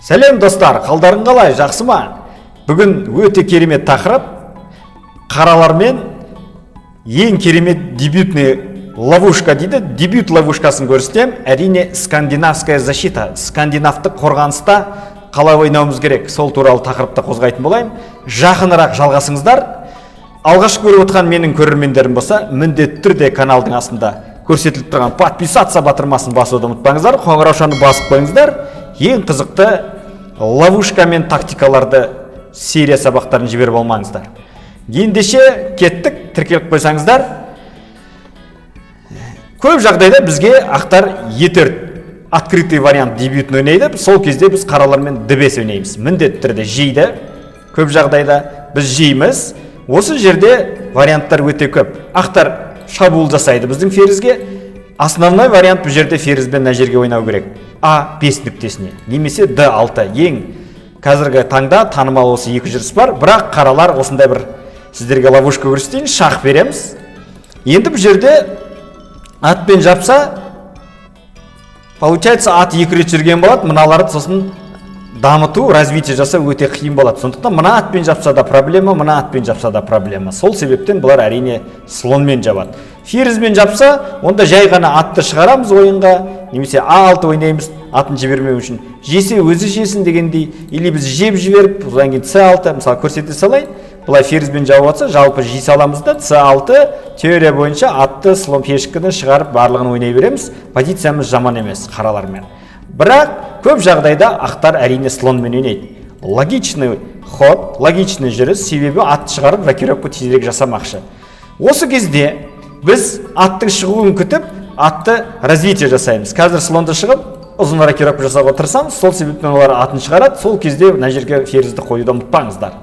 Сәлем, достар! Қалдарың қалай, жақсы ма? Бүгін өте керемет тақырып: қаралармен ең керемет дебютный ловушка дейді. Дебют ловушкасын көрсетемін. Әрине, скандинавская защита, скандинавтық қорғаныста қалай ойнауымыз керек, сол туралы тақырыпты қозғайтын болайын. Жақынырақ жалғасыңыздар. Алғаш көріп отқан менің көрермендерім болса, міндетті түрде каналдың астында көрсетіліп тұрған «Подписаться» батырмасын басуды ұмытпаңыздар, қоңыраушаны басып қойыңыздар. Ең қызықты ловушка мен тактикаларды, серия сабақтарын жіберіп алмаңыздар. Ендеше кеттік, тіркеліп қойсаңыздар. Көп жағдайда бізге ақтар Е4, открытый вариант дебютін ойнайды. Сол кезде біз қаралармен Д5 ойнаймыз. Міндетті түрде жейді. Көп жағдайда біз жейміз. Осы жерде варианттар өте көп. Ақтар шабуыл жасайды біздің ферзьге. Основной вариант бұл жерде ферзьбен мына жерге ойнау керек, А5 нүктесіне немесе Д6. Ең қазіргі таңда танымал осы екі жүріс бар. Бірақ қаралар, осындай бір сіздерге ловушка көрсетейін. Шах береміз. Енді бұл жерде атпен жапса, получается, ат екі рет жүрген болады. Мыналарды сосын дамыту, развитие жасау өте қиын болады. Сондықтан мына атпен жапса да проблема, мына атпен жапса да проблема. Сол себептен бұлар, әрине, слонмен жабады. Ферзьмен жапса, онда жай ғана атты шығарамыз ойынға немесе А6 ойнаймыз атын жібермеу үшін. Жесе, өзі жесін дегендей, или біз жеп жіберіп, одан кейін С6, мысалы, көрсете салайын. Былай ферзьбен жауып жатса, жалпы жей саламыз да, С6. Теория бойынша атты, слон, пешкіні шығарып, барлығын ойнай береміз. Позициямыз жаман емес қаралармен. Бірақ көп жағдайда ақтар, әрине, слонмен ойнайды. Логичный ход, логичный жүріс, себебі атты шығарып, рокировка тезірек жасамақшы. Осы кезде біз аттың шығуын күтіп, атты развитие жасаймыз. Қазір слонды шығып, ұзын рокировка жасауға тырысамыз. Сол себептен олар атын шығарады. Сол кезде мына жерге ферзьді қоюды ұмытпаңыздар.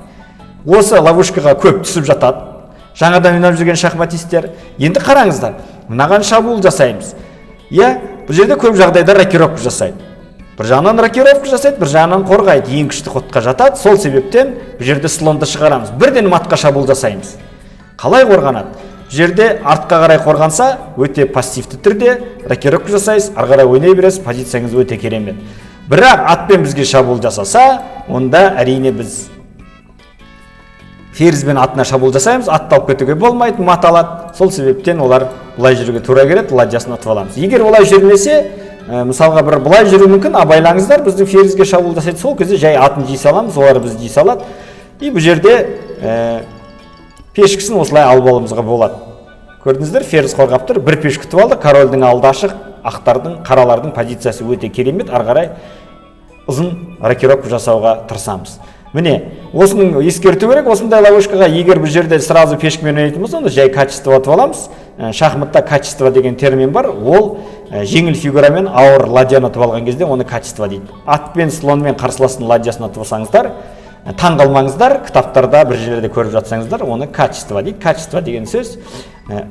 Осы ловушкаға көп түсіп жатады жаңадан ойнап жүрген шахматисттер. Енді қараңыздар, мынаған шабуыл жасаймыз, иә. Бұл жерде көп жағдайда рокировка жасайды. Бір жағынан рокировка жасайды, бір жағынан қорғайды. Ең күшті ходқа жатады. Сол себептен бұл жерде слонды шығарамыз, бірден матқа шабуыл жасаймыз. Қалай қорғанады? Бұл жерде артқа қарай қорғанса, өте пассивті түрде рокировка жасайсыз, ары қарай ойнай бересіз, позицияңыз өте керемет. Бірақ атпен бізге шабуыл жасаса, онда, әрине, біз ферзьбен атына шабуыл жасаймыз. Атты алып кетуге болмайды, мат алады. Сол себептен олар былай жүруге тура келеді. Ладьясын ұтып аламыз. Егер олай жүрмесе, мысалға, бір былай жүруі мүмкін, абайлаңыздар, біздің ферзьге шабуыл жасайды. Сол кезде жай атын жей саламыз, олар бізді жей салады. И бұл жерде пешкісін осылай алып алуымызға болады. Көрдіңіздер, ферзь қорғап тұр, бір пешкі күтіп алды, корольдің алды ашық. Ақтардың, қаралардың позициясы өте керемет. Ары қарай ұзын рокировка жасауға тырысамыз. Міне, осының ескерту керек осындай ловушкаға. Егер бұл жерде сразу пешкамен ойнайтын болса, онда жай качество ұтып аламыз. Шахматта качество деген термин бар. Ол жеңіл фигурамен ауыр ладьяны ұтып алған кезде, оны качество дейді. Атпен, слонмен қарсыластың ладьясын ұтып алсаңыздар, таң қалмаңыздар. Кітаптарда бір жерлерде көріп жатсаңыздар, оны качество дейді. Качество деген сөз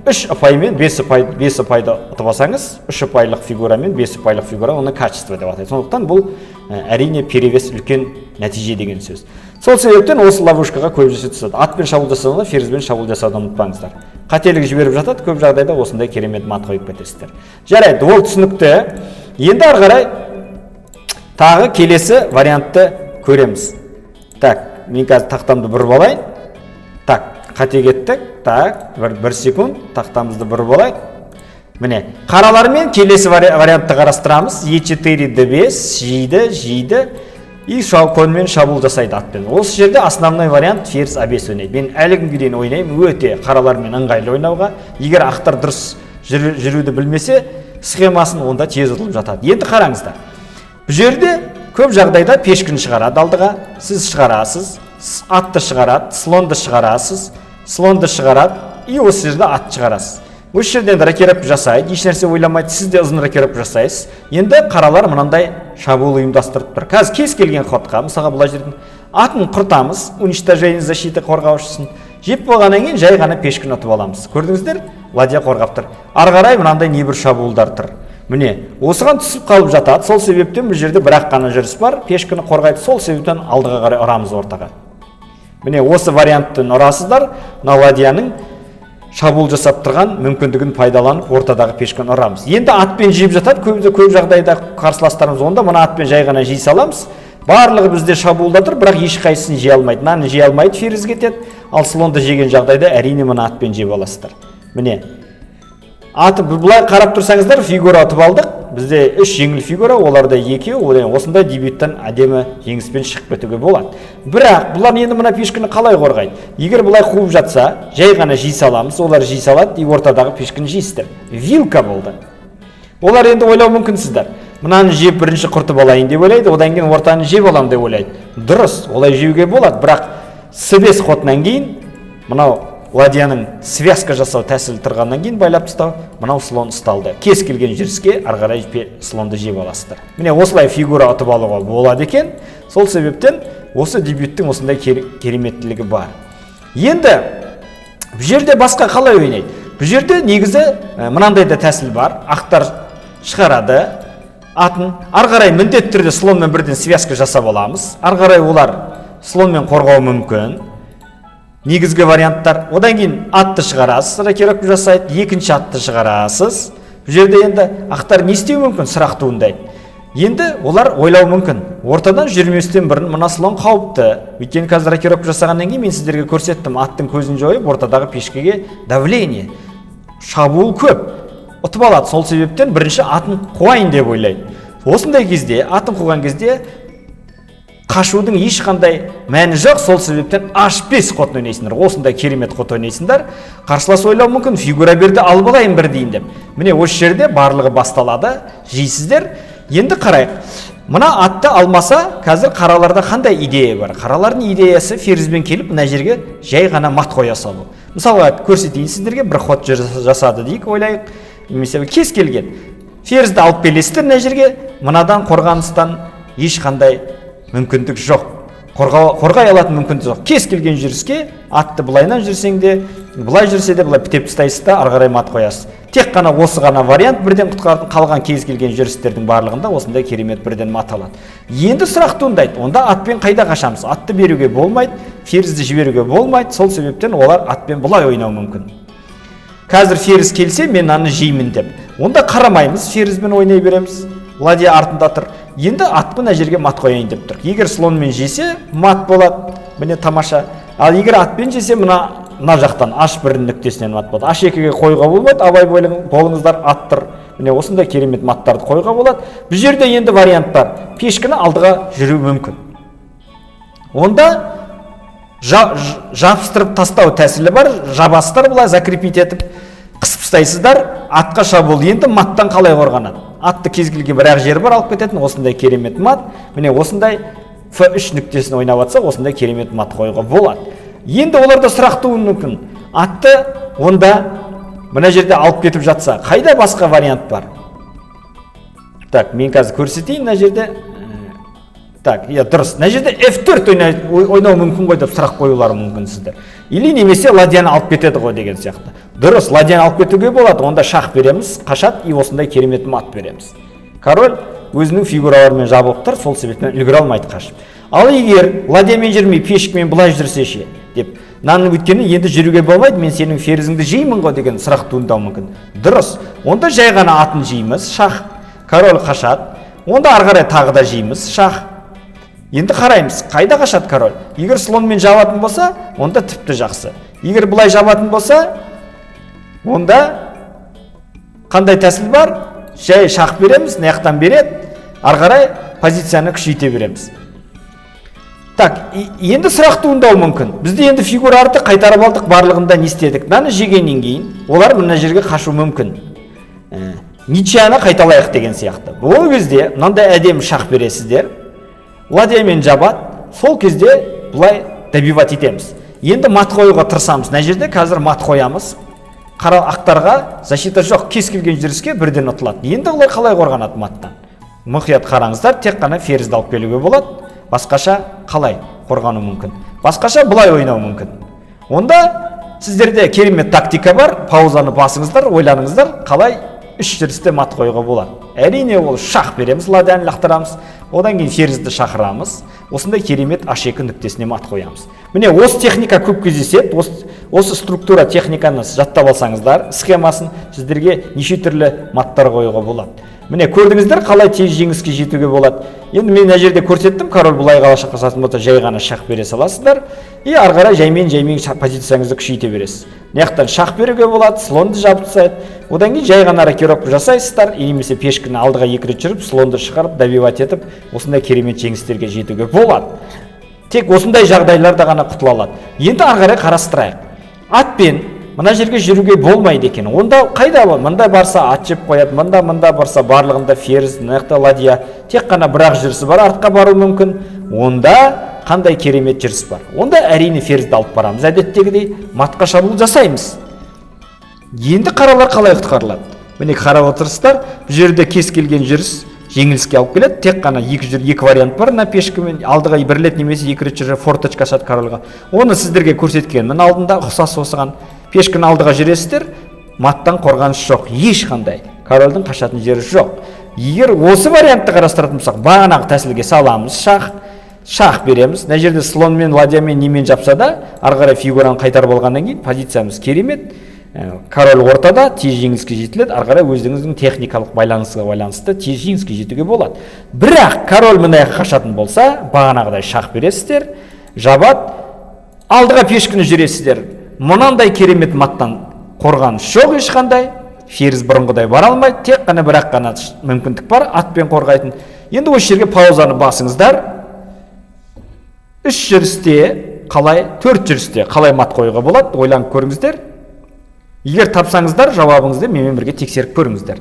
үш ұпаймен бес ұпай, бес ұпайды ұтып алсаңыз, үш ұпайлық фигурамен бес ұпайлық фигура, оны качество деп атайды. Сондықтан бұл, әрине, перевес, үлкен нәтиже деген сөз. Сол себептен осы ловушкаға көп жерде түседі. Атпен шабуыл жасағанда ферзьбен шабуыл жасауды ұмытпаңыздар. Қателік жіберіп жатады көп жағдайда. Осындай керемет мат қойып кетесіздер. Жарайды, ол түсінікті. Енді ары қарай тағы келесі вариантты көреміз. Так, мен қазір тақтамды бұрып алайын. Так, қате кеттік. Так, бір секунд, тақтамызды бұрып алайық. Міне, қаралармен келесі вариантты қарастырамыз. Е4, Д5, жейді, жейді и коньмен шабуыл жасайды атпен. Осы жерде основной вариант ферзь А5 ойнайды. Мен әлі күнге дейін ойнаймын, өте қаралармен ыңғайлы ойнауға. Егер ақтар дұрыс жүруді білмесе схемасын, онда тез ұтылып жатады. Енді қараңыздар, бұл жерде көп жағдайда пешкіні шығарады алдыға, сіз шығарасыз, атты шығарады, слонды шығарасыз, слонды шығарады и осы жерде ат шығарасыз. Осы жерде енді рокировка жасайды, ешнәрсе ойламайды. Сіз де ұзын рокировка жасайсыз. Енді қаралар мынандай шабуыл ұйымдастырып тұр. Қазір кез келген ходқа, мысалға, былай жерден атын құртамыз, уничтожение защиты, қорғаушысын жеп болғаннан кейін жай ғана пешкіні ұтып аламыз. Көрдіңіздер, ладья қорғап тұр. Ары қарай мынандай небір шабуылдар тұр. Міне, осыған түсіп қалып жатады. Сол себептен бұл жерде бір ақ қана жүріс бар, пешкіні қорғайды. Сол себептен алдыға қарай ұрамыз ортаға. Міне, осы варианттан ұрасыздар. Мына ладьяның Шабуыл жасап тұрған мүмкіндігін пайдаланып, ортадағы пешканы ұрамыз. Енді атпен жеп жатады көп жағдайда қарсыластарымыз. Онда мына атпен жай ғана жей саламыз. Барлығы бізде шабуылда тұр, бірақ ешқайсысын жей алмайды. Мынаны жей алмайды, ферзь кетеді. Ал слонды жеген жағдайда, әрине, мына атпен жеп аласыздар. Міне, аты былай қарап тұрсаңыздар, фигура ұтып алдық. Бізде үш жеңіл фигура, оларда екеу. Одан осындай дебюттан әдемі жеңіспен шығып кетуге болады. Бірақ бұлар енді мына пешкіні қалай қорғайды? Егер былай қуып жатса, жай ғана жей саламыз. Олар жей салады и ортадағы пешкіні жейсіздер. Вилка болды. Олар енді ойлауы мүмкінсіздер, мынаны жеп, бірінші құртып алайын деп ойлайды, одан кейін ортаны жеп аламын деп ойлайды. Дұрыс, олай жеуге болады, бірақ с5 ходынан кейін, мынау ладьяның связка жасау тәсілі тұрғаннан кейін, байлап тастау, мынау слон ұсталды. Кез келген жүріске ары қарай слонды жеп аласыздар. Міне, осылай фигура ұтып алуға болады екен. Сол себептен осы дебюттің осындай кереметтілігі бар. Енді бұл жерде басқа қалай ойнайды? Бұл жерде негізі мынандай да тәсіл бар. Ақтар шығарады атын. Ары қарай міндетті түрде слонмен бірден связка жасап аламыз. Ары қарай олар слонмен қорғауы мүмкін, негізгі варианттар. Одан кейін атты шығарасыз, рокировка жасайды, екінші атты шығарасыз. Бұл жерде енді ақтар не істеуі мүмкін, сұрақ туындайды. Енді олар ойлауы мүмкін, ортадан жүрместен бұрын мына слон қауіпті, өйткені қазір рокировка жасағаннан кейін, мен сіздерге көрсеттім, аттың көзін жойып, ортадағы пешкеге давление, шабуыл көп, ұтып алады. Сол себептен бірінші атын қуайын деп ойлайды. Осындай кезде, атын қуған кезде, қашудың ешқандай мәні жоқ. Сол себептен h5 ходын ойнайсыңдар. Осындай керемет ход ойнайсыңдар. Қарсылас ойлауы мүмкін, фигура берді, алып алайын бір дейін деп. Міне, осы жерде барлығы басталады. Жейсіздер. Енді қарайық, мына атты алмаса, қазір қараларда қандай идея бар? Қаралардың идеясы — ферзьбен келіп, мына жерге жай ғана мат қоя салу. Мысалға, көрсетейін сіздерге. Бір ход жасады дейік, ойлайық, немесе кез келген ферзьді алып келесіздер мына жерге. Мынадан қорғаныстан ешқандай мүмкіндік жоқ, қорғай алатын мүмкіндік жоқ. Кез келген жүріске атты былайынан жүрсең де, былай жүрсе де, былай бітеп тастайсыз да, ары қарай мат қоясыз. Тек қана осы ғана вариант бірден құтқаратын. Қалған кез келген жүрістердің барлығында осындай керемет бірден мат алады. Енді сұрақ туындайды: онда атпен қайда қашамыз? Атты беруге болмайды, ферзьді жіберуге болмайды. Сол себептен олар атпен былай ойнауы мүмкін, қазір ферзь келсе, мен мынаны жеймін деп. Онда қарамаймыз, ферзьбен ойнай береміз. Ладья артында тұр. Енді атпен мына жерге мат қояйын деп тұр. Егер слонмен жесе, мат болады, міне, тамаша. Ал егер атпен жесе, мына жақтан h1 нүктесінен мат болады. h2-ге қоюға болмайды, абай болыңыздар, ат тұр. Міне, осындай керемет маттарды қоюға болады. Бұл жерде енді вариант бар: пешкіні алдыға жүру мүмкін. Онда жабыстырып тастау тәсілі бар. Жабасыздар, былай закрепить етіп, қысып тастайсыздар. Атқа шабуыл. Енді маттан қалай қорғанады? Атты кез келген бір ақ жері бар алып кететін, осындай керемет мат. Міне, осындай f3 нүктесін ойнап жатса, осындай керемет мат қоюға болады. Енді оларда сұрақ тууы мүмкін: атты онда мына жерде алып кетіп жатса, қайда басқа вариант бар? Так, мен қазір көрсетейін мына жерде. Так, иә, дұрыс, мына жерде f4 ойнау мүмкін ғой деп сұрақ қоюлары мүмкін сіздер. Или немесе ладьяны алып кетеді ғой деген сияқты. Дұрыс, ладьяны алып кетуге болады. Онда шах береміз, қашады и осындай керемет мат береміз. Король өзінің фигураларымен жабылып тұр, сол себептен үлгере алмайды қашып. Ал егер ладьямен жүрмей, пешкамен былай жүрсе ше деп, мынаны, өйткені енді жүруге болмайды, мен сенің ферзіңді жеймін ғой деген сұрақ туындауы мүмкін. Дұрыс, онда жай ғана атын жейміз, шах, король қашады. Онда ары қарай тағы да жейміз, шах. Енді қараймыз, қайда қашады король? Егер слонмен жабатын болса, онда тіпті жақсы. Егер былай жабатын болса, онда қандай тәсіл бар? Жай шах береміз, мына жақтан береді, ары қарай позицияны күшейте береміз. Так, енді сұрақ туындауы мүмкін: бізде енді фигура артық, қайтарып алдық барлығында, не істедік? Мынаны жегеннен кейін олар мына жерге қашу мүмкін, ничьяны қайталайық деген сияқты. Ол кезде мынандай әдемі шах бересіздер, ладьямен жабады. Сол кезде былай добивать етеміз. Енді мат қоюға тырысамыз. Мына жерде қазір мат қоямыз. Қара, ақтарға защита жоқ, кез келген жүріске бірден ұтылады. Енді олар қалай қорғанады маттан? Мұқият қараңыздар, тек қана ферзьді алып келуге болады. Басқаша қалай қорғану мүмкін? Басқаша былай ойнау мүмкін. Онда сіздерде керемет тактика бар. Паузаны басыңыздар, ойланыңыздар, қалай үш жүрісте мат қоюға болады? Әрине, ол шах береміз, ладьяны лақтырамыз. Одан кейін ферзді шақырамыз. Осындай керемет H2 нүктесіне мат қоямыз. Міне, осы техника көп кездеседі. Осы структура, техниканы жаттап алсаңыздар, схемасын, сіздерге неше түрлі маттар қоюға болады. Міне, көрдіңіздер, қалай тез жеңіске жетуге болады. Енді мен мына жерде көрсеттім. Король былай қашатын болса, жай ғана шах бере саласыздар и ары қарай жаймен жаймен позицияңызды күшейте бересіз. Мына жақтан шах беруге болады, слонды жабып тастайды. Одан кейін жай ғана рокировка жасайсыздар и немесе пешканы алдыға екі рет жүріп, слонды шығарып, добивать етіп, осындай керемет жеңістерге жетуге болады. Тек осындай жағдайларда ғана құтыла алады. Енді ары қарай қарастырайық. Атпен мына жерге жүруге болмайды екен. Онда қайда? Мында барса, ат жеп қояды, мында барса, барлығында ферзь, мына жақта ладья. Тек қана бір ақ жүрісі бар, артқа бару мүмкін. Онда қандай керемет жүріс бар? Онда, әрине, ферзьді алып барамыз, әдеттегідей матқа шабуыл жасаймыз. Енді қаралар қалай құтқарылады? Міне, қарап отырсыздар, бұл жерде кез келген жүріс жеңіліске алып келеді. Тек қана екі вариант бар: мына пешкамен алдыға бір рет немесе екі рет жүріп, форточка ашады корольға. Оны сіздерге көрсеткенмін алдында ұқсас осыған. Пешканы алдыға жүресіздер, маттан қорғаныс жоқ ешқандай, корольдің қашатын жері жоқ. Егер осы вариантты қарастыратын болсақ, бағанағы тәсілге саламыз: шах, шах береміз. Мына жерде слонмен, ладьямен, немен жапса да, ары қарай фигураны қайтарып алғаннан кейін позициямыз керемет. Король ортада, тез жеңіске жетіледі. Ары қарай өздеріңіздің техникалық байланысқа байланысты тез жеңіске жетуге болады. Бірақ король мына жаққа қашатын болса, бағанағыдай шах бересіздер, жабады. Алдыға пешкіні жүресіздер, мынандай керемет маттан қорғаныс жоқ ешқандай. Ферзь бұрынғыдай бара алмайды, тек қана бір ақ қана мүмкіндік бар атпен қорғайтын. Енді осы жерге паузаны басыңыздар. Үш жүрісте қалай, төрт жүрісте қалай мат қоюға болады, ойланып көріңіздер. Егер тапсаңыздар, жауабыңызды менімен бірге тексеріп көріңіздер.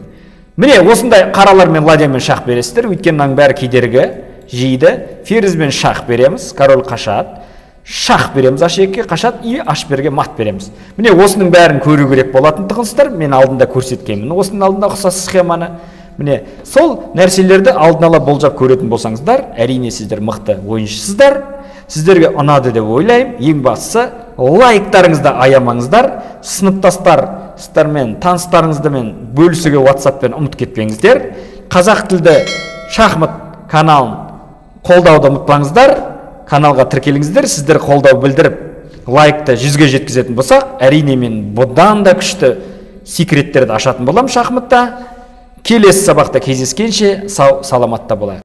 Міне, осындай қаралар мен ладьямен шах бересіздер, өйткені мынаның бәрі кедергі жейді. Ферзьмен шах береміз, король қашады. Шах береміз h2-ге, қашады и h1-ге мат береміз. Міне, осының бәрін көру керек болатын тұғынсыздар. Мен алдында көрсеткенмін осының алдында ұқсас схеманы. Міне, сол нәрселерді алдын ала болжап көретін болсаңыздар, әрине, сіздер мықты ойыншысыздар. Сіздерге ұнады деп ойлаймын. Ең бастысы, лайктарыңызды аямаңыздар. Сыныптастармен, таныстарыңызбен бөлісуге WhatsAppпен ұмытып кетпеңіздер. Қазақ тілді шахмат каналын қолдауды ұмытпаңыздар, каналға тіркеліңіздер. Сіздер қолдау білдіріп, лайкты 100-ге жеткізетін болсақ, әрине, мен бұдан да күшті секреттерді ашатын боламын шахматта. Келесі сабақта кездескенше, сау саламатта болайық.